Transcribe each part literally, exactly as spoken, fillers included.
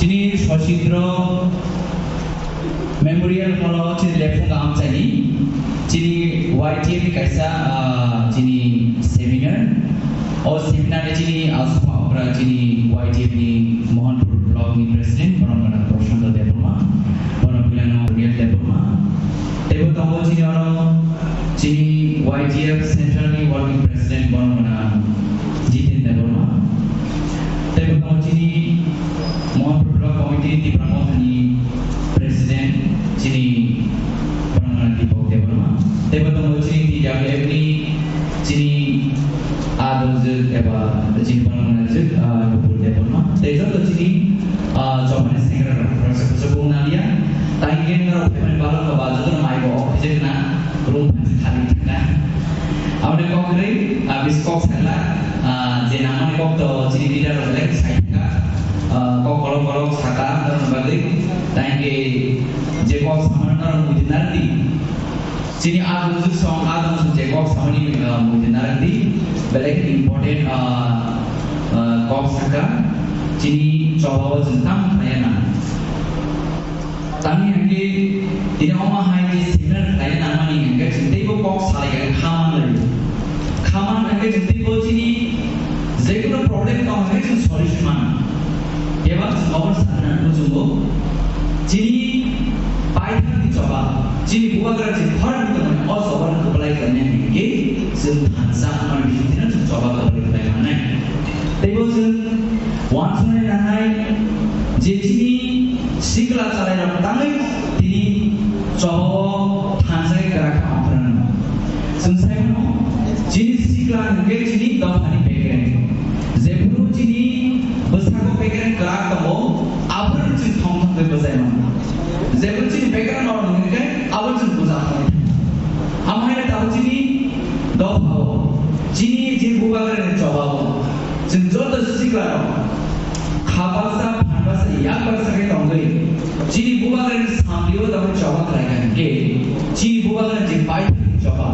Chini Sosindro Memorial Hall o chini lephungo amchaini chini Y T F ni kaisa, ah, chini seminar. O seminar ni chini aswk okra chini Y T F ni Mohanpur block ni president, bono gana Prashanto Debbarma, bono pilano Daniel Debbarma. Teibo tongo chini oro chini Y T F central ni working president, bono gana Jiten Debbarma. Teibo tongo chini Mohanpur Block Committee Tipra Mothani President chini Pranana Deepak Debbarma. Teibo tongo chini T W F ni chini adongjwk eba chini Pranana jwk, ah, Nupur Debbarma. Tei joto chini, ah, chobani sengra rok rok se kuchuk wng naliya. Tai gen norok phaimani balok ba joto mai bo okhijak na room phansi khali thangna. Aboni kok kwrwi, ah, bis kok sakla, ah, je nangmani kok to chini leader rok belai sai thangka, ah, kok kolok kolok saka, norokni bagwi, tangke je kok samani norok muitu nardi. Chini adongjwk song, adongjwk je kok samani, ah, muitu nardi, belai important, ah, ah, kok saka, chini choba o chwng tamo khlaiya na. Tamni hwnkhe tini omo hai khe seminar khlai nangmani hwnkhe chwng teibo kok salai kha kha manlai. Kha man hwnkhe chwng teibo chini jekunu problem tong hwnkhe chwng solution mano. Kebang chwng obo sana muchungo chini paithakni choba, chini bubagra je khorang tongmani o choba no kwplai khlaina hwnkhe chwng thansa hwnmani bisingtwi no chwng choba kwplai khlai mannai. Teibo chwng uansuknai nangnai je chini sikla chalairok tangwi tini chobao thansa khe kwrak kha ongkhornano. Chwng sai mano, chini sikla hwnkhe chini dophani bekereng. Jephuru chini bwsako bekereng kwrak tongo, aphuru chwng thong thong khe bwchai mano. Jephuru chini bekereng norok hwnkhe abo chwng bwcha thangwi thango. Amo haino tabuk chini dophao, chini je bubagrani chobao, chwng joto siklano kha baksa, phan baksa, yak baksa khe tongwi, chini bubagrani samlio tabuk choba khlai kha hwnkhe, chini bubagrani je paithakni choba,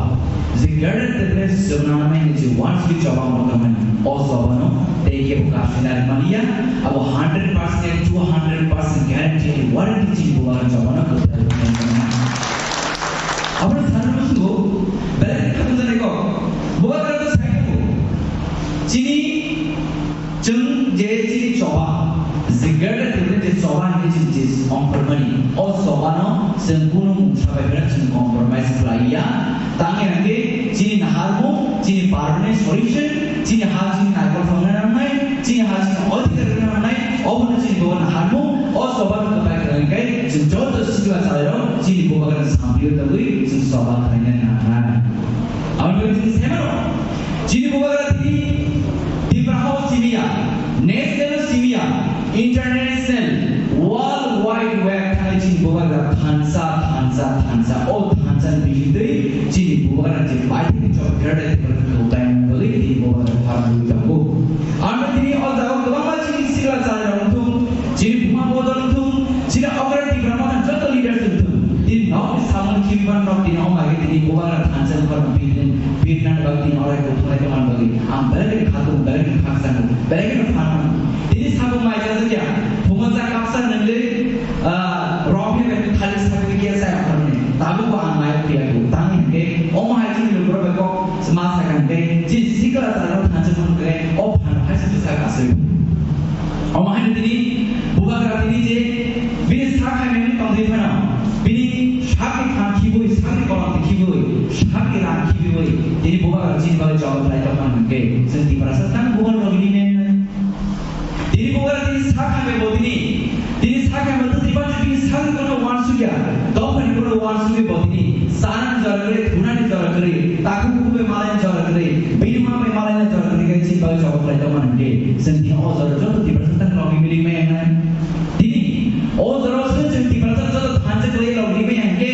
je greater than chwng nangnai je wansukni choba wngkha mani, o chobano tei kebo kasinai maliya, abo hundred percent, two hundred percent guarantee warranty chini bubagrani chobano kwthai. Aboni sana muchungo, belai khe khatung jani kok. Bubagra to sai tongo. Chini, chwng je chini choba, je greater than je choba hwnwi chini je ongkhormani, o chobano chwng kunu mungsa bai phano chwng compromise khlai ya. Tangwi hwnkhe chini naharmung, chini permanent solution, chini ha chini naikol thangna nangnai, chini ha chini odhikar rwna nangnai, obono chini bo naharmung, o chobano kwbai khlai khe chwng joto sikla chalairok chini bubagrani samplio tongwi chwng choba khlaina nangnai. Aboni bagwi chwng sai mano, chini bubagra tini Tipra hao simiya, national simiya, international, world wide web thani chini bubagra thansa, thansa, thansa, o thansa ni bisingtwi chini bubagra je paithakni chobra khe kwtai bagwi chini bubagra pharmani tongo. Aro tini o jaga kwbangma chini sikla chalairok wngthung, chini buma bodol wngthung, chini okra Tipra Motha joto leaders wngthung. Tini nokni samung khibiban nok tini o magi tini bubagra thansa wngkha no bini, bini nang bag tini orai kuthumai tongma bagwi. Ang belai khe khatung, belai khe khakchang, belai khe phan. Tini sabo mai jajakya, phungo cha kapsa nangli, ah, romhi bai thali sakri kya sa wngkha mani. Tabuk bo ang mai phiya ku, tang hingke, omo hai chini lukurok bai kok ma sakha hingke, chini sikla chalairok thansa wngkha hingke, o phan hai se bwsa kasui. Omo haino tini bubagra tini je bini sak hai mani tongtwi phano, bini sakni phan khibui, sakni kolom khibui, sakni rang khibui, tini bubagra chini bagwi jawab lai tongma hwnkhe, chwng Tiprasa tang bubagra rogini men nai. Tini bubagra tini sak hai bo tini, tini sak hai bo tini, tini sak ni kono wansukya, dophani kono wansukya bo tini, sanani jora kre, thunani jora kre, takhuk bukhuk bai malai jora kre, bini ma bai malai jora kre, kai chini bagwi jawab lai tongma hwnkhe, chwng tini o jora joto Tiprasa tang rogini men nai. Tini o jora se chwng Tiprasa joto thansa kwlai rok ribai hwnkhe,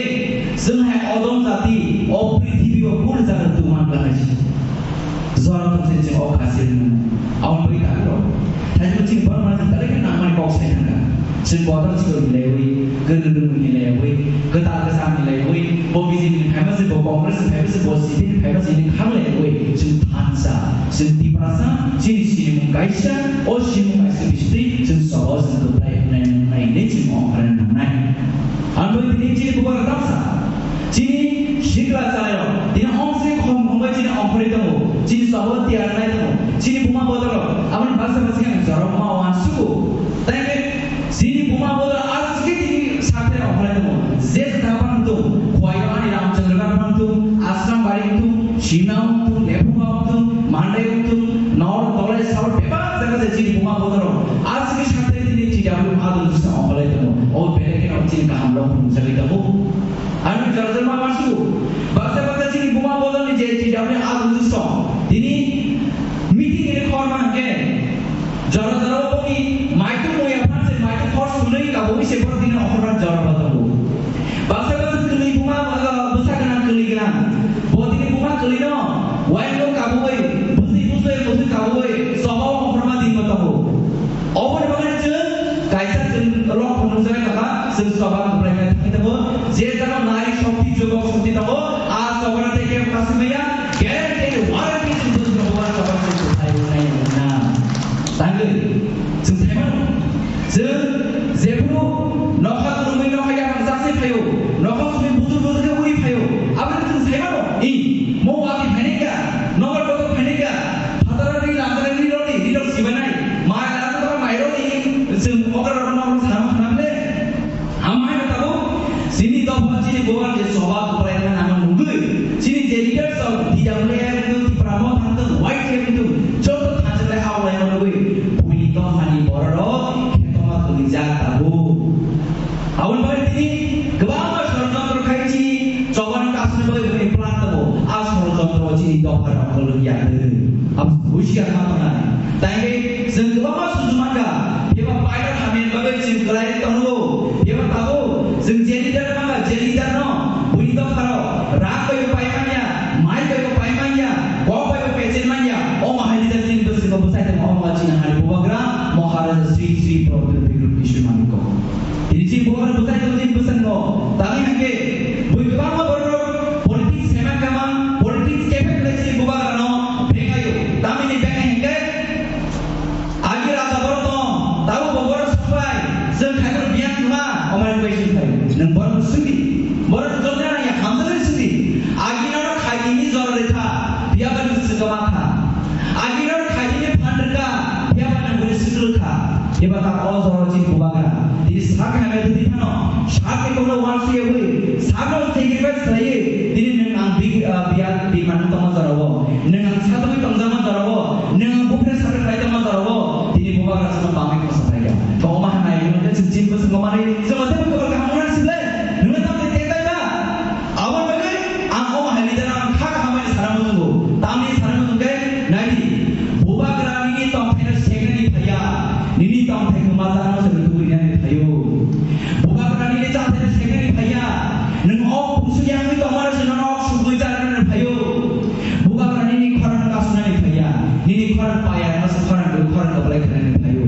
chwng hai odom jati o prithibi o kunu jaga tongma kwlai. Jora tong se chwng o khasi rwnai. Aboni bagwi tabuk rok. Thaisok chini borok mano chwng belai khe nangmani kok sai thangkha. Chwng bodol chikon hinlaiwi, kwrwng rwngwi hinlaiwi, kwtal kwcham hinlaiwi, bo B J P ni phaima se, bo Congress ni phaima se, bo C P M ni phaima se, hwnwi khaklaiwi chwng thansa, chwng Tiprasa, chini sinimung kaisa, o sinimung kaisa bisingtwi chwng choba o chwng kwplai hwnwi. Chini chwla tiyar nai tongo. Chini buma bodol rok. Aboni baksa baksa ang jorok ma wan sugo. Tei chini buma bodol aswk tini sakhe rok khlai tongo. Je jeta phang tung, khwai ani Ramchandra ghat phang tung, Ashram bari tung, Simna tung, Lephuba tung, Mandai tung, Nor, Tolai, Saur, bebak jaga je chini buma bodol rok. Aswk sakhe tini chini aboni adon sa khlai tongo. O bere khe chini kaham rok phung jagwi tongo. Ani jora jora ma masugo. Baksa baksa chini buma bodol ni je chini aboni adon sa. Tini meeting ni khorma hwnkhe jora jora boni maitu muya phanse maitu khor sunui kabui se boro tini okhorma jora bodol. Baksa baksa kwlwi buma, uh, bwsa gwnang kwlwi gwnang. Bo tini buma kwlwi no, waino kabui, bwswi bwswi bwswi kabui, sobo okhorma din bo tongo. Oboni bagwi chwng kaisa chwng rok phunukjak kha, chwng soba kwplaina thangwi tongo. Je jagao nari shokti, jogok shokti tongo, a sobano tei kebo kasumaya, guarantee warranty chwng bwswk rok soba chwng kwplai wngnai wngna. Tangwi chwng saimano, chwng jephuru nokha kwrwngwi nokha yaphang jasni phaio, nokha sumi budur budur khe uri phaio, aboni chwng saimano, i, mo wati phainai kha, nobar kotor phainai kha, phataro ri lamjak ri rodi, ri rok sibanai, mai lamjak mai rodi, chwng okra rok no sama khna bile. Amai no tabo, chini dopha chini bubagra je soba kwplaina nangma nungwi, chini je leaders of T W F, Tipra Motha, Y T F, joto thansa le aulai nungwi, buini dophani bororok khetoma tongwi jak tabo. Aboni bagwi tini kwbangma sorojontro khai chini chobani kasuni bagwi buini plan tongo. A sorojontro chini dopha rok kolok ya twi. Abo bujiya ma tongnai. Tangwi chwng kwbangma suju mankha. Phiya ba paida hamya bagwi chwng kwlai tongo. Phiya ba tabuk chwng je leader mankha, je leader no buini dopha rok rak bai pai manya, mai bai pai manya, kok bai pechen manya. O mahai leader chini bwswk bwsai tongma o ma chini hani bubagra Maharaja Sri Sri Prabodh Bikram Kishore Manikya. Tini chini bubagra bwsai tongo chini bwskango. Tamni hwnkhe bui kwbangma borok politics saiman kamang, politics kepek khlai chini bubagrano bengaio. Tamni bengai hwnkhe agi raja borok tong, tabuk bo borok songbai, chwng khaikhe biyang kwma, omai bai songbai. Nwng borok swngdi, borok jotna nangya hamjaknai swngdi. Agi norok khaitini jora rwkha, phiya ba nwng swkama kha. Agi norok khaitini phan rwkha, phiya ba nwng bini swkang kha. Eba ta o jora chini bubagra. Tini sak hamya dudi phano, sak ni kokno uansuk yawi, sak no sacrifice khlaiwi, tini nwng ang bi-, ah, biya, biman tongma jorao, nwng ang satwi tongjakma jorao, nwng ang bupre satwi khlai tongma jorao, tini bubagra chwngno bangwi khosa khlaikha. To omo hai nai, nwng khe chwng chini bwskango manwi, chwng o teibo kwbang kaham wngna sile, nwng tamo tei tei ba? Aboni bagwi ang omo hai leader ang kha kaham bai sana muchungo. Tamni sana muchung khe, naidi, bubagra nini tongthaino seknani phaiya, nini tongthai kwmajakno se rwtugwi nani phaio. Bubagra nini chathaino seknani phaiya, nwng ok busu yangwi tongmano se nono ok sugwi charnani phaio. Bubagra nini khorang kasunani phaiya, nini khorang payarno se khorang rw khorang kwplai khlainani phaio.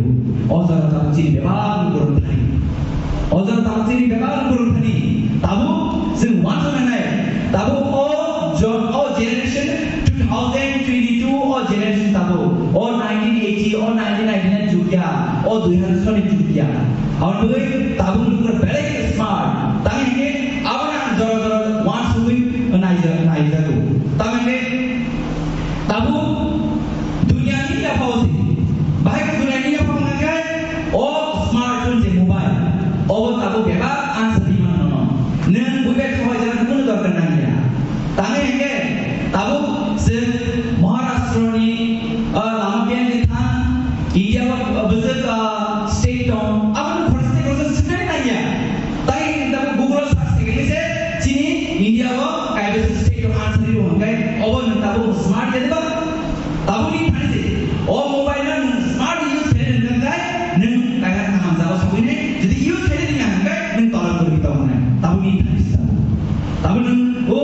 O jora tabuk chini bebak borok thani. O jora tabuk chini bebak borok thani. Tabuk chwng uansuknai nai. Tabuk o jon-, o generation two thousand twenty-two o generation tabuk. O nineteen eighty, o nineteen ninety-nine jugya, o dui hazar soni jugya. Aboni bagwi tabuk lukurok belai khe smart. Tamni hwnkhe abono ang jora jora uansugwi naija-, naijago. Tamni hwnkhe tabuk duniani yaphao se. Bahai khe duniani yaphao wngkha khe o smartphone je mobile. Obo tabuk bebak answer di mano. Nwng buibai thawai jana kunu dorkar nangya. Tamni hwnkhe tabuk chwng Maharashtra ni, ah, lama biyang ni thang, India o, ah, bwswk, ah, state tong, abono khoroksa tei khoroksa swknani nangya. Tai tabuk Google o search khaikhe se chini India o kaisa state o answer rw hwnkhe obo nwng tabuk smart khe diba? Tabuk ni thani se o mobile no nwng smart use khe rwkha khe nwng kaisa kaham jaga sogwi nai, jodi use khe rwya hwnkhe nwng tola kwrwi tongnai. Tabuk ni thani se tabuk. Tabuk nwng o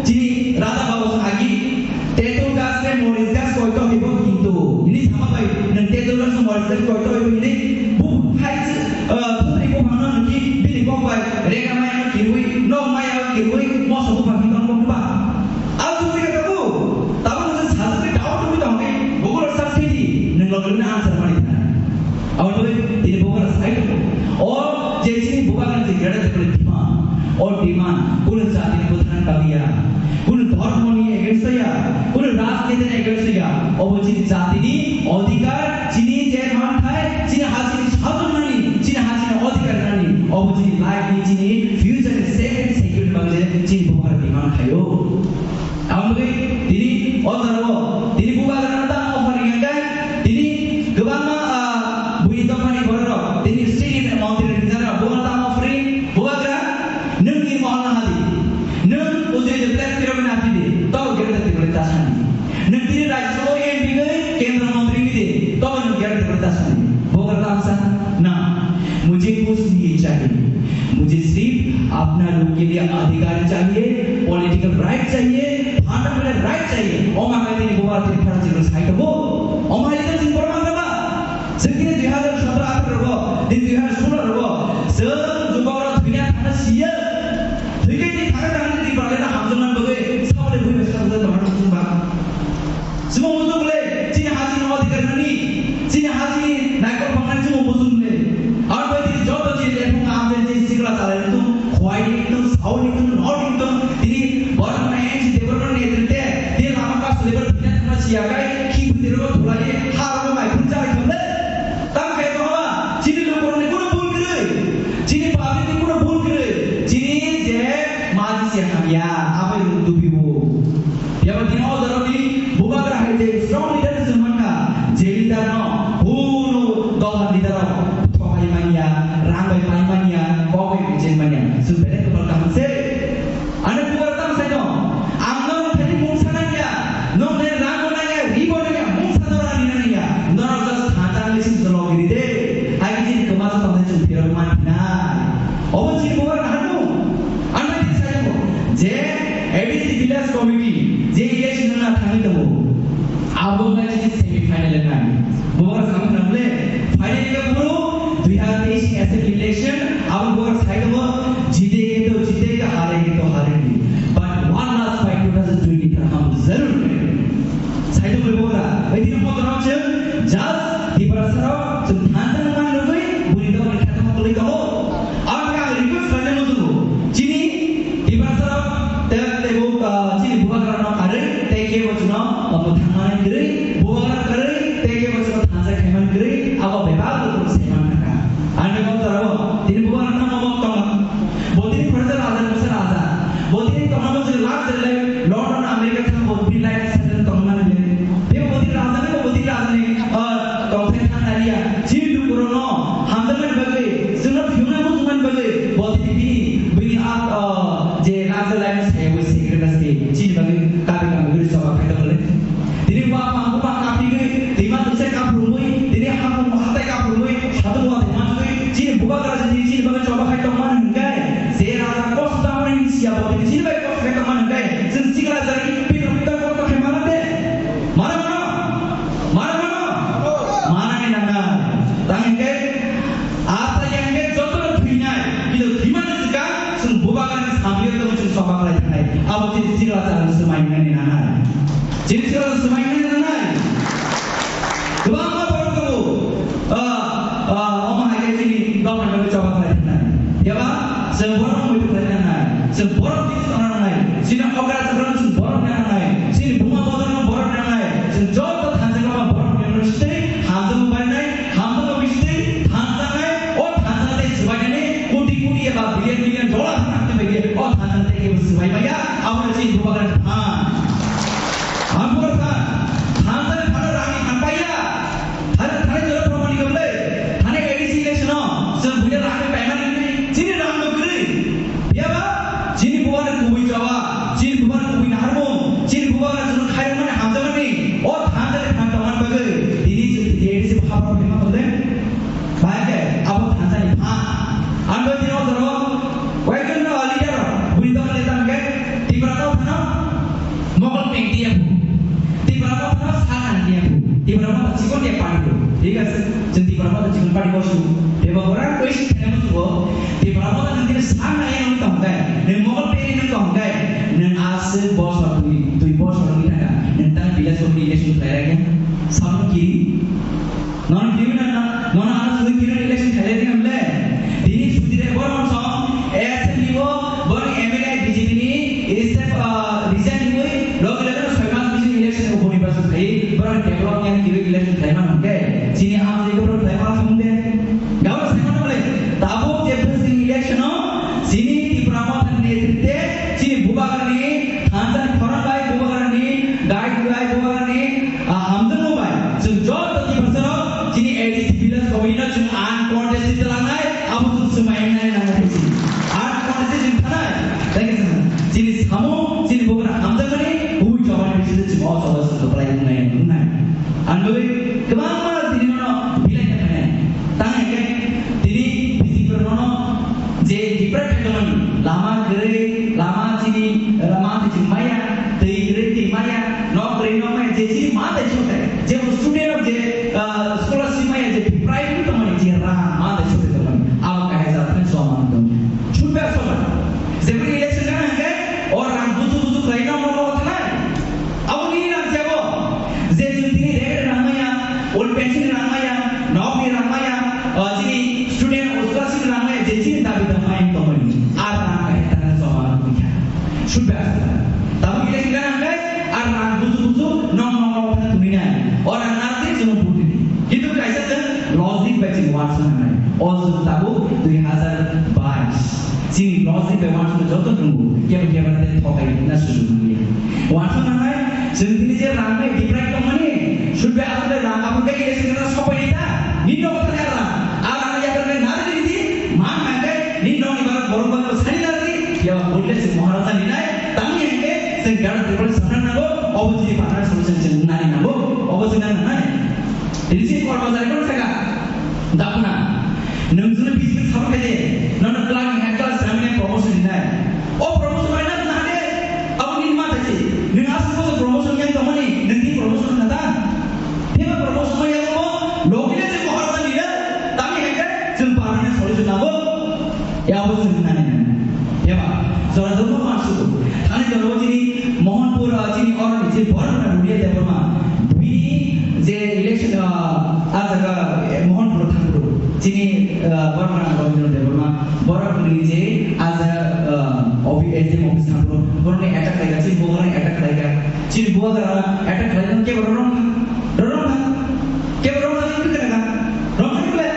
chini raja babu agi teto gas le moris gas koito hibo kintu ini sama bai nwng teto gas moris gas koito hibo ini bu hai, eh, thupri buphang no nwng ki bini kok bai rega maya no kirwi nok maya no kirwi moso buphang hinwi tong ba. Al thupri ka tabu tabu nwng sajak ni doubt tong tong ni Google search khe di nwng log ni answer mani thang. Aboni bagwi tini bubagra sai tongo. O je chini bubagra je gada je demand, o demand kunu jatini bwtharni bagwi ya, kunu dhormoni against ya, kunu rajnitini against Odhikar, chini je manthai, chini hachini sajwk nani, chini hachini odhikar nani, obo chini life ni, chini future ni safe and secure ni bagwi chini bubagra demand khaio. Aboni bagwi tini o jorao tini bubagra no tamo offer ringkha, tini kwbangma, ah, buini tongmani borok rok, tini state ni montri ni jara bubagra tamo offer ring, bubagra, nwng ni mohol no hadi, nwng ujui de plan pirok na pidi, to gerda pirok ta sani. Nwng tini Rajya Sabha M P gwi, Kendra Mantri gwi de, tobo nwng gerda ta sani. Bubagra tamsa, na, mujhe kuch nahi chahiye. Mujhe sirf apna log ke liye adhikar chahiye, political right chahiye, fundamental right chahiye. Oma kai tini bubagra tini phara chini sai tobo. Oma hai tini borok mangrama. Chwng tini dui hazar sotro atharo rogo, tini dui hazar solo rogo, chwng jubok rok thwina thangna siya. Thwikhe tini thangna thangna tini barlai na hamjakna bagwi sabole bui bai sabole tongna thangba. Chwng mujung le, chini hachini odhikar nani, chini hachini naikol phangnai chwng mujung le. Ar bai tini joto chini lephung amjai chini sikla chalai tung, khwai tung, sauni tung, nor tung, tini borok na M C Debbarma ni netrite, tini lama kasu lebar thwina thangna siya kai, khi bui dero thulai, ha rogo mai phun chalai thang le. Tang khe tongma, chini lukurokni kuno bul kwrwi, chini publicni kuno bul kwrwi, chini je maji se hamya, abai rung dubiwo. Yaba tini o jorani bubagra hai je strong leader se mankha, je leader no, kuno dopha leader rok thokai manya, rang bai pai manya, kok bai bai chen manya, chwng belai kwbal kaham se. Ano bubagra tamo sai no? Ang no thani mungsa nangya, no ne rang bo nangya, ri bo nangya, mungsa no rani nangya. No no just thata ngi sim jolo giri de. Ai giri kema sa tong chum phirok man na. Obo chini bubagra hanu. Ano thani sai no? Je A D C village committee, je election na thani to. Abo ngai chini semi final nai. Bubagra samung nang le, final ke bro, dui hazar teis ni assembly election, abo bubagra sai to, jitenge to jitenge, harenge to harenge. But one last fight two thousand twenty-five hum zarur karenge. Sai to bubagra, bai dino mo tono chwng, just Tiprasa rok, chwng thansa nang man nugui, buri to buri khato mo kulai to. Ang kha request khlainai muchungo. Chini Tiprasa rok tei teibo, ah, chini bubagra no karwi tei kebo chwngno, ah, mwthangmani kwrwi, bubagra kwrwi tei kebo chwngno thansa khaimani kwrwi, abo bebak rok saiman thangkha. Ang khe kok jorao tini bubagra no mok tongma. Bo tini khoroksa raja, khoroksa raja. Bo tini tongma bo chwng lak jerlai London, America thang bo tini life settle tongmani le. Tei bo tini raja ni, bo tini raja ni, ah, tongthai thang naliya. Chini lukurokno hamjakmani bagwi, chwngno phiyokna muchungmani bagwi, bo tini bini, bini a, o, je raja laino sayawi secretary se, chini bagwi kabi kabi guri choba khai tongmani. Tini wa pang bupang kapigwi, twima twisa kaphurungwi, tini hapung hatai kaphurungwi, hatung wa tongmani, chini bubagra se chini bagwi choba khai tongmani hwnkhe, je raja kosto tangmani siya bo tini chini bagwi kosto khai tongmani hwnkhe, chwng sikla jani pito pito kosto khai mano de. Mano mano? Mano mano? Manani nangnai. Tang hwnkhe, ata yang hwnkhe jotono thwinai. Kintu thwimani swkang chwng bubagrani samungno chwng choba khlai thanai. Abo chini sikla chwng swmai nani nangnai. Chini sikla chwng swmai nani nangnai. Kwbangma borok tongo. Ah, ah, omo hai khe chini dophani bagwi choba khlai thanai. Phiya ba chwng borok muitu khlai thanai. Chwng borok tini tongna nangnai. Chini okra chwng borok nangnai. Chini buma bodolno borok nangnai. Chwng joto thansa kama borok nangnai. State hamjak barinai, hamjak bistri thansa nai. O thansa tei swbainani koti koti eba billion billion dollar thangna tei bai o thansa tei kebo swbai maya. Abo chini bubagra than. Ang bubagra than. Thansa ni phano rang ni than paiya. Thani, thani jora promani gablai. Thani A D C election o, chwng buya rang ni paimani ni, chini rang no kwrwi. Phiya ba, chini bubagra kubui chawa, chini bubagra kubui naharmung, chini bubagra chwng khairokmani hamjakmani, o thansa ni phan tongmani bagwi, tini chwng A D C bubagra phima tongde. Bahai khe, abo thansa ni phan. Ang bai tini o jora o, koi ekjon no leader rok, bui tong neta hwnkhe, Tipra no thano, Mogol pengti ya bu. Tipra Motha no sa nang ya bu. Tipra Motha chikon ya party bu. Thik ase? Chwng Tipra Motha chikon party bo su. Bebak ora question khaina musugo. Tipra Motha nang khe sa nang ya nang tong kai. Nang Mogol peri nang tong kai. Nang aswk bosor dui, dui bosor wngwi thangkha. Nang tang village committee election khlai ya. Samung kiri. Nono kiri na, nono ano suri kiri election khlai ya nang le. Tini sudire boron song, A S M D o, boron M L A B J P ni, step, ah, resign ni ui, logi logi no soi mas bisi election ko boni basu khai, boron develop yang kiri election khai. Tabuk je phaising election o chini Tipra Motha ni netrite chini Bubagrani thansa ni khorang bai, Bubagrani guide bai, Bubagrani, ah, hamjakma bai chwng joto Tiprasa rok chini A D C village committee no chwng uncontested twlangnai, abo chwng swmai wngnai nang khe chini uncontested chwng thanai. Thank you, sir. Chini samung, chini Bubagra hamjakmani kubui jobani bisingtwi chwng o salo chwng kwplai wngnai, wngnai. Ang bagwi kwbangma tini nono belai khe phainai. Tang hwnkhe tini B J P nono je deprive khaimani lama kwrwi, lama chini, lama twi chwng maya, twi kwrwi twi maya, nok kwrwi nok maya, je chini ma tei chwng tei, je student rok je, ah, scholarship maya, je deprive wngwi tongmani, je rang ma tei chwng tei tongmani, abo kaisa thani soman tong. Chutba soman. Jeboni election gana hwnkhe o rang buju buju khlai nok nok thanai. Abo nini rang se abo. Je chwng tini rent rang maya, old pension rang maya, nok ni rang maya, ah, chini student scholarship rang maya, je chini dabi da maya tongmani. A rang hai tana joma wngkha. Chutba. Tabuk election gana hwnkhe a rang buju buju nok nok nok thanai tongwi nai. O rang narwkhe chwng budi. Kintu kaisa chwng logic bai chini wansuknai. O chwng tabuk dui hazar bais. Chini logic bai wansuknai joto nungo. Kebo kebo te thokai na sujuk nungya. Wansuknai chwng tini je rang bai deprive tongmani. Chutba aswk rang abo khe election gana sopai ta. Ni nok thani rang. A rang yakar bai narwkhe di. Man hwnkhe ni nokni bagwi borok bagwi sani narwkdi. Phiya ba bwrwi le chwng Maharaja ni nai, tangwi hwnkhe chwng Greater Tripura ni samna nango, obo chini partner solution chwng nani nango, obo chwng nani nanai. Tini chini kormachari rok thaka, dakna, nwng chwngno B J P support khaide, nono clerk ni head clerk swnamwi promotion rinai. O promotion bai na nahade, abo nini ma thaisi, nwng aswk bosor promotion yang tongmani, nwng tini promotion khata. Phiya ba promotion bai yago, logi le chwng Maharaja ni le, tangwi hwnkhe chwng permanent solution nango. Yabo chwng nani nani. Yaba, jora jora ma sudu. Thani jora o chini Mohanpur, ah, chini oroni chini Borok na Rulia Debbarma. Bini je election, ah, ah jaga, eh, Mohanpur thangpuru. Chini, ah, Borok na Rulia Debbarma. Borok ni je ah jaga, ah, office, S D M office thangpuru. Borok ni attack khlaika, chini Borok ni attack khlaika. Chini Bubagra attack khlaimani kebo rwrwng kha, rwrwng kha, kebo rwrwng kha, rwrwng kha, rwrwng kha khe.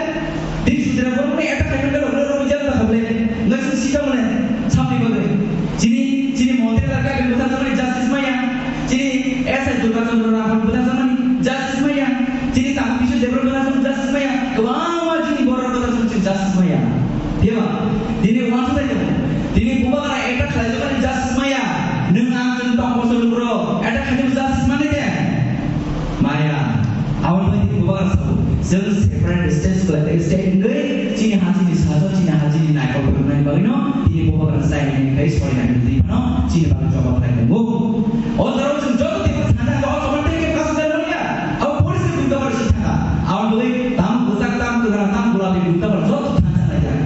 Tini sudra borok ni attack khlaimani kebo rwrwng kha, rwrwng kha khe. Ngasing sita mane, samni bagwi. Chini, chini montri lakha khe bwtharjakmani justice maya. Chini S I Durga Chandra Rathore bwtharjakmani justice maya. Chini Takhuk Kishore Debbarma bwtharjakmani justice maya. Kwbangma chini borok bwtharjakmani justice maya. Diba? Tini wansuk tei tini Bubagra attack khlaijakmani justice maya. Nwng ang chwng tong bosor lukurok attack khainani justice mani de? Maya. Aboni bagwi tini Bubagra sabo. Chwng separate state khlai, state wngwi chini ha chini sajwk, chini ha chini naikol wngmani bagwino tini Bubagra chaini khai soinani twi phano chini bagwi jobab khlai tongo. O jorao chwng joto tini thangsa kok soman tei khe kasu jani manya. Abo police ni bumta bar si thangkha. Aboni bagwi tamo bwsak, tamo kwkhrang, tamo gulapi bumta bar joto thangsa naijak.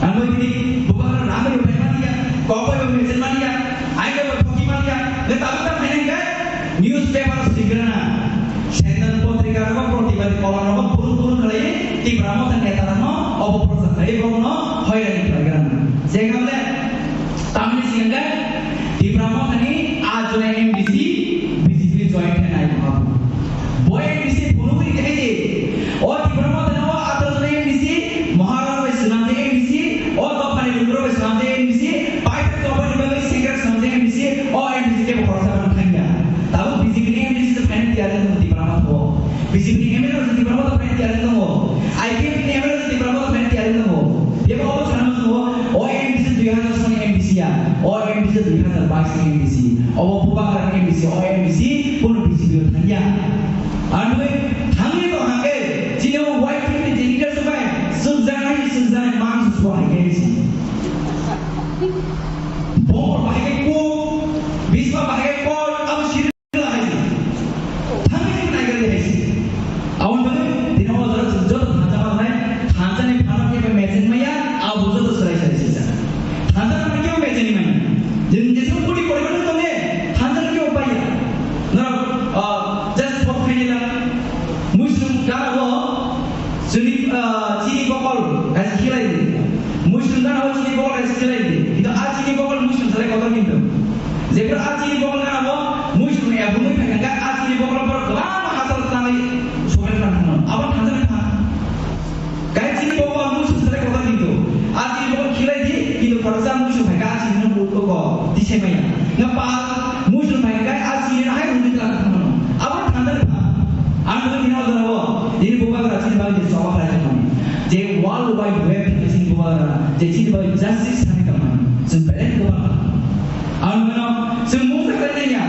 Ang bai tini Bubagra rang bai bai mani ya, kok bai bai mesen mani ya, ai bai bai thoki mani ya, nge tabuk tam hai nang kai? Newspaper sigrana, Sendal Potrika rogo protibadi kolam rogo purun purun khalai, Tipra Motha neta rano obo prochar khalai, borokno hoirani khlaigrana. Je kable, tamni sigang kai, Tipra Motha ni a jone M D C, B J P join khe nai mabu. Bo M D C phunugwi tei di. O Tipra Motha no o ataro jone M D C, Maharaj bai swnamjak M D C, o dophani lukurok bai swnamjak M D C, paithak dophani bagwi sengkrak swnamjak M D C, o M D C kebo khoroksa phano thangya. Tabuk B J P ni M D C se phaina tiyar wng tongo Tipra Motha o. B J P ni M L A rok se Tipra Motha phaina tiyar wng tongo. I P F ni M L A rok se Tipra Motha phaina tiyar wng tongo. Bebo obo sana wng tongo, o M D C dui hazar soni M D C ya, o M D C dui hazar bais ni M D C. Obo Bubagra ni M D C, o M D C, kono B J P o thangya. Ang twi thangwi tong hangkhe, chini o Y P F ni je leader sobai, sukjaknai, sukjaknai, mang susbo hai khe si. Bongor bahai khe kuk, bisma bahai khe kol, abo siri la hai si. Thangwi khe nai gari hai si. Aboni bagwi tini o jora chwng joto thansa ma tongnai, thansa ni phano khe mecheng maya, abo joto swrai swrai sijak. Thansa no kebo mecheni manya. Jeng jesuk puri poribar no tonge, thansa no kebo paiya. Norok, ah, just photo khaini la. Muisung gana o, chini, ah, chini kokol, kaisa khilai di. Muisung Je chini bai justice thani tongmani, chwng belai kwbang. Ang bono chwng mungsa khlai naiya,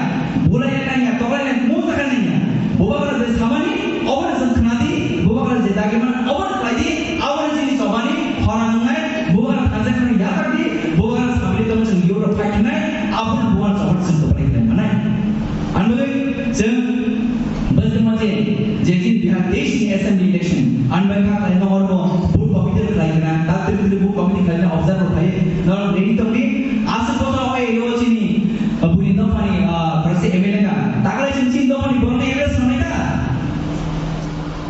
bulai naiya, toklai naiya, mungsa khlai naiya. Bubagra je samani, obono chwng khna di, bubagra je dagi mani, obono khlai di, abono chini chobani khorang wngnai, bubagra thansa khna yathak di, bubagra sabri tong chwng yoro phai khnai, abono bubagra chobani chwng kwplai khlai manai. Ang bagwi chwng bwswk ma je, je chini Bihar teis ni assembly election, ang bai kha khlai nongor bo booth committee khlai kna, ta tiri tiri booth committee khlai na observe khlai, norok ready tong di, aswk kotor o area o chini, uh, buni dophani, uh, borok se M L A ka, taklai chwng chini dophani borok no M L A sanai ka.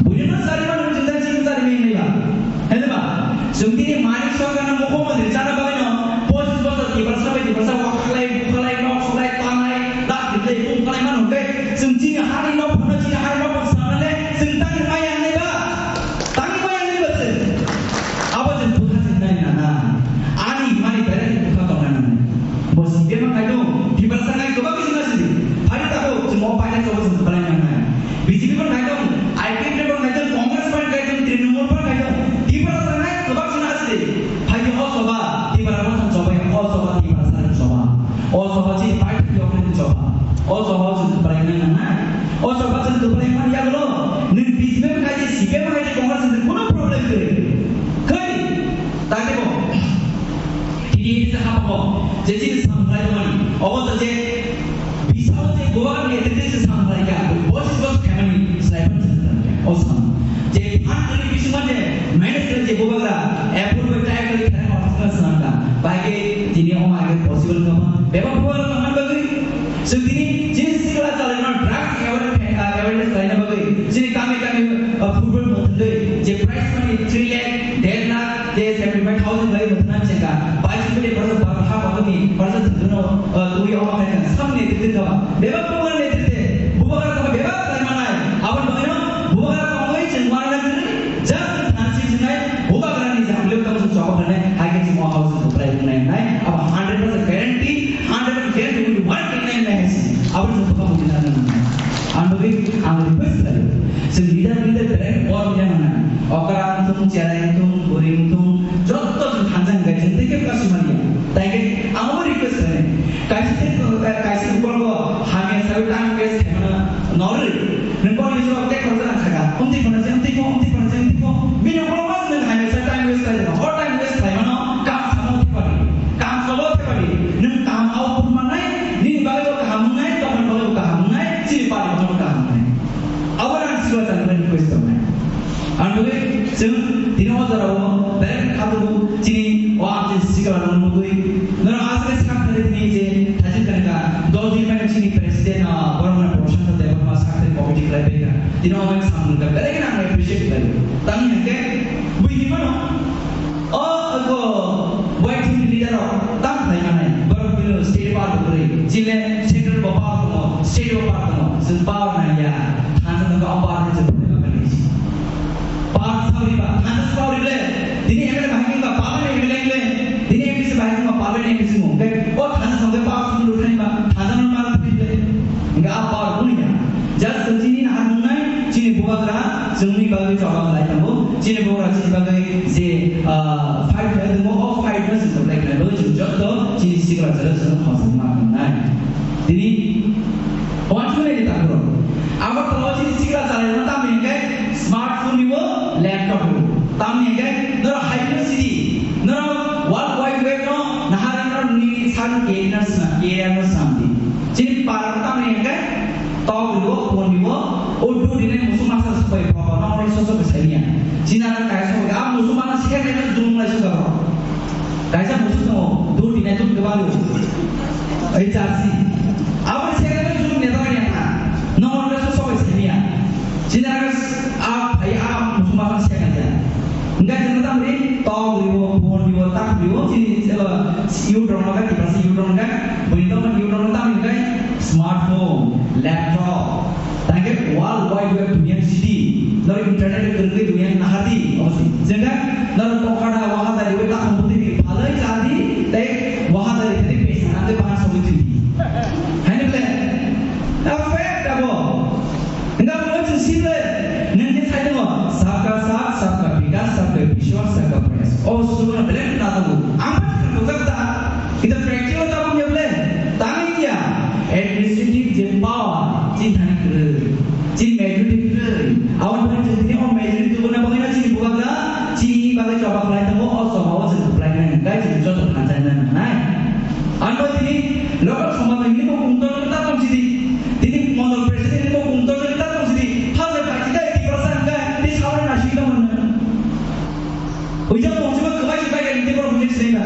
Buino sari mano, chwng da chini sari mano ba. Hede ba? Chwng tini Manik Sarkarno mukhyamantri chana bagwino pochis bochor Tiprasa bai Tiprasa wakhalai, bukhalai, nok sulai, tanai, dak diklai, bukhalai mano hwnkhe chwng chini hani nok phano chini hani nok phano sanale chwng tangwi maya wngnai ba? Tangwi maya wngnai ba chwng? Abo chwng bwkha chwng nai nana. Ani mani belai bwkha tong nana. Bo sibima kaido Tiprasa ngai kwbangma chwng asidi. Phai tako chwng o paina chobo chwng kwplai nang nai. B J P bo nai tong, I P F T bo nai tong, Congress party nai tong, Trinamool party nai tong, Tiprasa nai kwbang sina asli. Hai o soba, Tiprasa bo thang soba, o soba, Tiprasa thang soba. O soba chi party thang soba. O soba chi party nai nang nai. O soba chi party nai ya lo. Nwng B J P bo nai tong, C P M bo nai tong, Congress nai tong, kuno problem kwrwi. Khai, tangde bo. T D P se hapamo, je chini samkhlai tongmani, obo to je bisao je Goa ni etete se samkhlai kha, bo si bo khaimani slai pan se samkhlai kha, o sam. Je phan kali bisingma je manage kali je Bubagra, approve bai try kali khaimani office na samkha, bai ke tini o ma ke possible kha, bebak Bubagra tongmani bagwi, chwng tini chini sikla chalai no drugs awareness, awareness khlaina bagwi, chini kami kami, uh, football mothlwi, je prize money three lakh, dead lakh, je seventy five thousand lai mothlwi nang chengka, bai chini bile parsa bar ha kotoni, parsa thwngno, uh, twi o ma khaina, samni twi twi kha, bebak Bubagra ni twi twi, Bubagra kha bebak lai manai, aboni bagwi no, Bubagra tongwi chwng wana nang twi, just thansi chinai, Bubagra ni jamlio tong chwng chobok nai, hai ke chwng o house to play nai nai, abo hundred percent guarantee, hundred percent guarantee will work in nai nai hai si, abo chwng bwkha bwkha nang nang. Ang bagwi ang request khlaio. Chwng leader leader belai kok ya mana. Okra wngthung, cherai wngthung, bwrwi wngthung, jotto chwng thansa hwnkhe chwng tei khe kasu manya. Tai khe ang bo request khlainai. Kaisa tei kaisa ukologo hamya sawi time waste khaimano norwi. Nwng kok ni jora tei khoroksa nang saka. Umtwi phano se, umtwi pho, umtwi phano se, umtwi pho. Bini ukologo nwng hamya sawi time waste khlai jora. O time waste khlaimano kam samo thepadi. Kam sabo thepadi. Nwng kam output mannai, nini bagwi bo kaham wngnai, tongmani bagwi bo kaham wngnai, chini party bagwi bo kaham wngnai. Abo ang sikla chalani request tongnai. Ang bagwi chwng tini o jorao belai kha tabuk chini o amchai sikla rokno nugwi. Norok aswk sak thani tini je thajin thani ka dos din mane chini president, ah, Boromani Prashanta Debbarma sak thani committee khlai bai kha. Tini o mane samung kha belai kheno ang appreciate khlaio. Tamni hwnkhe bui hinmano O, ego, Y T F leader rok tam khlai manai, borok bini state power bo kwrwi, chini central bo power tongo, state bo power tongo, chwng power nang ya, thansa no o power no chwng phunai manai. Power sawi ba, thansa sawi le, tini M L A bahai wngba, power ni M L A le, tini M D C bahai wngba, power ni M D C mo, hwnkhe o thansa songkhe power song lurkhani ba, thansa no mal phunai le, hwnkhe a power buni ya. Just chini nahar nungnai, chini bubagra, chwngni bagwi choba khlai tongo, chini bubagra chini bagwi je, ah, fight khlai tongo, o fight no chwng khlai khlai bagwi chwng joto chini sikla chwla chwng hojak ma tongnai. Tini, wansuknai ni takhuk rok. Agartala o chini sikla chwla no tamni hwnkhe smartphone ni bo laptop ni bo. Tamni hwnkhe norok hai phano sidi, norok World Wide Web no nahar norok nini sak career no swnam, career no swnam di. Chini para no tamni hwnkhe tok ribo, phone ribo, o dudine musuk masa supai photo no ori soso bwsai niya. Chini aro kaisa hwnkhe a musuk masa sekhe khe dulung lai suka rok. Kaisa musuk tongo, dudine dud kwbang ribo. Ei chasi. Abo sekhe khe dulung neta manya kha. No ori soso bwsai niya. Chini aro a phai a musuk masa sekhe khe. Hingke chwng tamo ri tok ribo, phone ribo, tak ribo, chini, eh, youth rok no khe, Tiprasa youth rok no khe, bini tongma youth rok no tamo hingke smartphone, laptop, tangke World Wide Web duniya ni sidi, noro internet o kwrwngwi duniya ni nahardi, obo se. Chwngkhe noro tokada, wahada ribo, takhum bwtwi ni phalwi chadi, tei wahada ri tei pesa nangwi bahan sogwi thwidi. Haino ble, na fact abo. Hingke abo chwng sile, nwng je sai tongo, sabka saath, sabka vikas, sabka vishwas, sabka prayas. O Suguna belai khe najago. Ang pha thang bujak ta. Kita practical ta bung ya belai. Tang ya. Administrative je power, chin thani kwrwi. Chin majority kwrwi. Aboni bagwi chwng tini o majority tubuna bagwi no chini bubagra, chini bagwi choba khlai tongo, o choba o chwng kwplai nai. Gai chwng joto thansa nai. Ang bo tini local somaj ni bo kung tor ta tong sidi. Tini mondol president ni bo kung tor ta tong sidi. Phal de party dai Tiprasa hwnkhe tei sabre na sui tong hwnna. Uijak tongsiba kwbai se bai ni tei borok hwnwi sinai ba.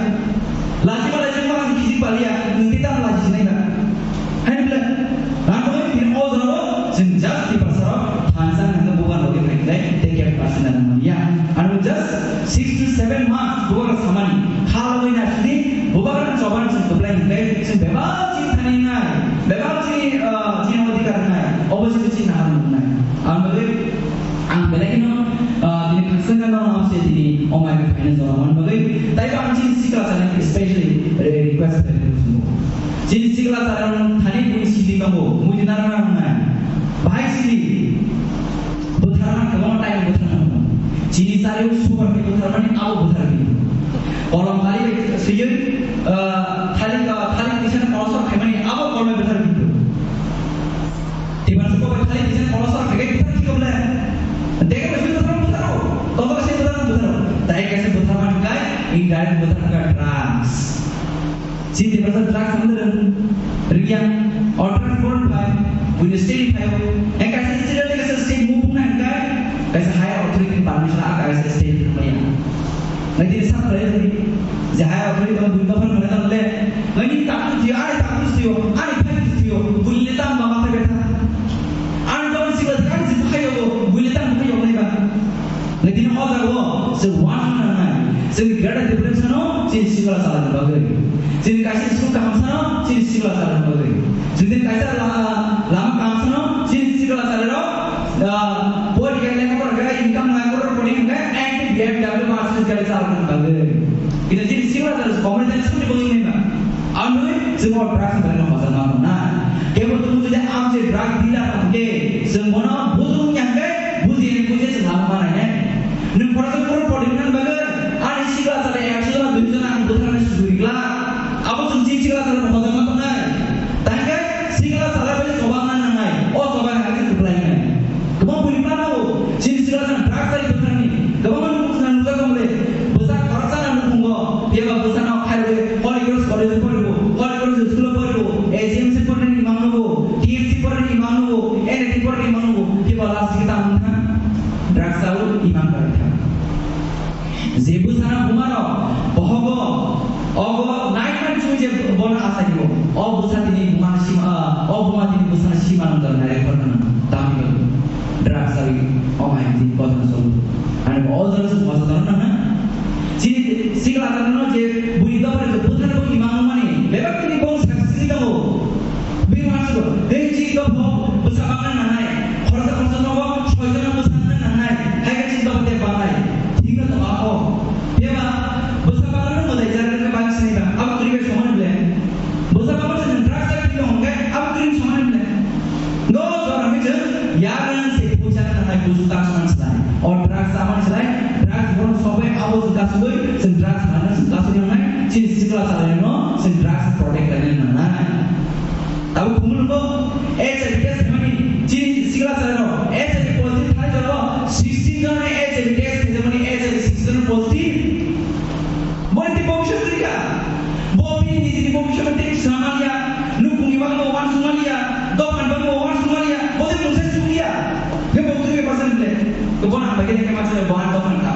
Lachiba lachiba ang kisi palia, nwng tei tamo lachi sinai ba. Hai bwle, rang tongwi tini o jorao chwng just Tiprasa rok thansa nangkhe bubagra rok khe khaikhlai tei kep pasinda nang manya. Ano just six to seven months bubagra samani kha logwi na sini bubagra chobani chwng kwplai hwnkhe chwng bebak chini thani nai, bebak chini, ah, chini odhikar nai, obo chini chini nahar nai. Ang bagwi Ang belai kheno, ah, tini khaksa gana no se tini o mai khe phaina jora man bagwi. Taibo ang chini sikla chana especially re-, request khlai mano chwng. Chini sikla chana thani bui sidi tongo, mui di nang nang nai. Bahai sidi. Bwtharma kwbangma time bwtharma. Chini chari super khe bwtharmani abo bwthar di. Kolom kali bai siyui, ah, thali, ah, thali kisa kolosor khaimani abo kolom bwthar di. Tiban suko bai thali kisa kolosor khagai bwthar di kobla. Dega bai siyui bwtharma bwthar. Tobo kaisa bwtharma bwthar. Tai kaisa bwtharma kai, indirect bwtharma kai drugs. Chini Tiprasa drugs ang ring, ring yang, o drugs born pai, buini state pai, eh, kaisa state ni kaisa state move nang kai, kaisa higher authority permission a kaisa state ni maya. Ngai tini sa khlai tini, je higher authority tong buini tong phano mane tong le, ngai ni tak tu thio, ani tak tu thio, ani phai tu thio, buini le tam ba ma thai betha. Ani tong sikla thang si phai yo, buini tam phai yo nai ba. Ngai tini o jaga o chwng uansuk nangnai, chwng Greater Tipraland no chini sikla chalani bagwi, chini kaisa school kaham sano chini sikla chalani bagwi, chini kaisa la-, lama kaham sano chini sikla chalai rok, ah, pori kai lekha pora kai income nang koro pori kai anti B M W Mercedes gari chalani bagwi. Kita chini sikla chalani bagwi nai ba. Amtwi chwng o drugs bai no hojak ma tongnai. Kebo tung twi ang je drug dealer hwnkhe chwng bono bujung yang khe buji yang buji chwng lama ma nainai. Nwng khoroksa crore pori nang bagwi ani sikla chalai ekso jona dui jona ang bwtharnai sujui glak. Abo chwng chini sikla chalai hojak ma tongnai. Tangkhe sikla chalai bai choba nang nangnai. O choba nang khe kwplai nai. Kwbang bui mano, chini sikla jang drugs ari bwsakni. Kwbangma nukung swnam nukjak tongmole. Bwsak khoroksa nang nukhungo, phiya ba bwsano khairwi Holy Cross College o poribo, Holy Cross School o poribo, A G M C porinani imang nugo, T M C porinani imang nugo, N A T porinani imang nugo, phiya ba last digi tamo wngkha drugs o imang kwrwi kha. Je bwsano buma rok bohogo, ogo nine months chumui je bono asai o, o bwsa tini buma sima, o buma tini bwsano sima nwngjak nai rek phano tamni bagwi drugs ari o mai tini kothon solo. Ani o jora se mosa dano na na. Chini sikla dano je bui dopha je bwthar bo imang mani bebak tini bong saksi tongo. Bini uansukgo, tei chini dopha o bwsa bangna nangnai, khoroksa khoroksa nogo soijon bwsa bangna nangnai, hai khe chini dopha tei bangnai. Thikno tong akho. Phiya ba bwsa bangna no mwtai jagani bang sini ba, abo kwrwi bai songmani ble. Bwsa bangma se nwng drugs bai thwi tong hwnkhe, abo kwrwi songmani ble. No jora hwnkhe chwng yarwng se puisa nangnai, busu tak songmani slai. O drugs chamani slai, drugs bono sokbai abo chwng kasugwi, chwng drugs manna chwng kasugwi nangnai, chini sikla chalairokno chwng drugs protect khlaina nangnai. Tabuk khumulwngo H I V test khaimani chini sikla chalai rok H I V positive thai jora sixteen jona H I V test khaimani H I V sixteen jona positive. Boni tei bobiswt kwrwi kha. Bo bini nijini bobiswt tei swnam manya, nukhungni bagwi bo uansuk manya, dophani bagwi bo uansuk manya, bo tei mungsa sukliya. Khe bo kwrwi bai basa nukle. Khe bono hambai khe khe masa bo ang dophani ta.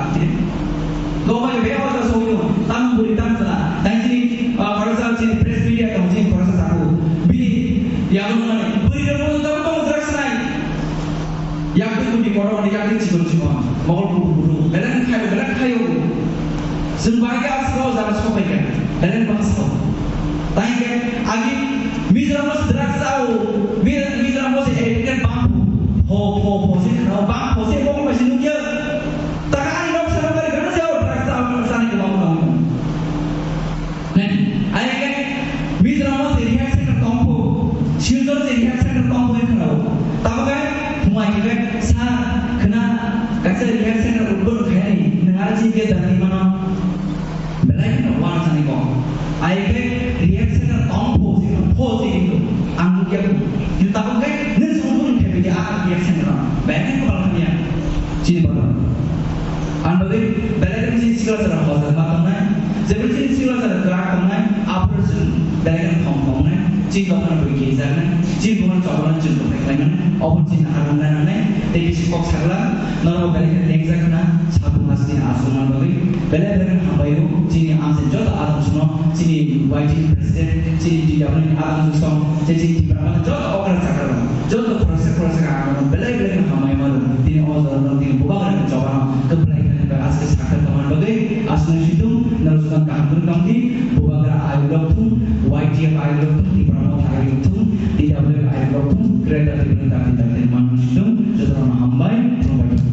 Dophani be hoda sokno tam buri tam sala. Tang chini, ah, khoroksa chini press media tong chini khoroksa saku. Bini yago mani buri rok bo tamo tamo jora sinai. Yakti kuni kotor ni yakti chikon chikon. Mokol kuku kuku. Belai khai belai khayo. Chwng bahai khe aswk o jaga sokphaikha, belai bangsa. Tangkhe agi Mizoram o se drugs chao, Mi-, Mizoram o se addict bang pho, pho, pho se khna, bang pho se mokol bai se nukya. Taka ani nok saro kari gana jao drugs chao, chani kwbang bang. Nani, ai khe Mizoram o se rehab center tong pho, Silchar o se rehab center tong pho khna. Tamo khe thumai khe sa khna kaisa rehab center open khainani, nang ar chini khe dani mano. Ai khe reaction no tong pho, sino pho, sino ang nukya ko. Kintu tabuk khe nung song pho nung khe bidi a reaction no. Bang khe kopal hamya. Chini bolo. Ang bagwi belai khe chini sikla sara hojak ma tongnai. Jeboni chini sikla sara kwrak tongnai, aphuru chwng belai khe thong tongnai. Chini dokano bui kijaknai. Chini buhan chokno chwng tongthai khlaimani. Obo chini harang nangnai. Tei bisi kok sakla. Norok belai khe lengjak khna, sabung hasteni aswk man bagwi belai belai khe hambai o. Chini amchai joto adamsongno, chini Y T president, chini T W ni adamsong, tei chini Tipra mani joto okra chakra rok, joto khoroksa khoroksa khe ang belai belai khe hambai mano. Tini o jora no tini bubagra ni chobano kwplai khe nang aske sakha tongmani bagwi aswk situng norok joto kaham khe tongdi. Bubagra ayuk rok thung, Y T F ayuk rok thung, Tipra Motha ayuk rok thung, T W ayuk rok thung, Greater Tipraland.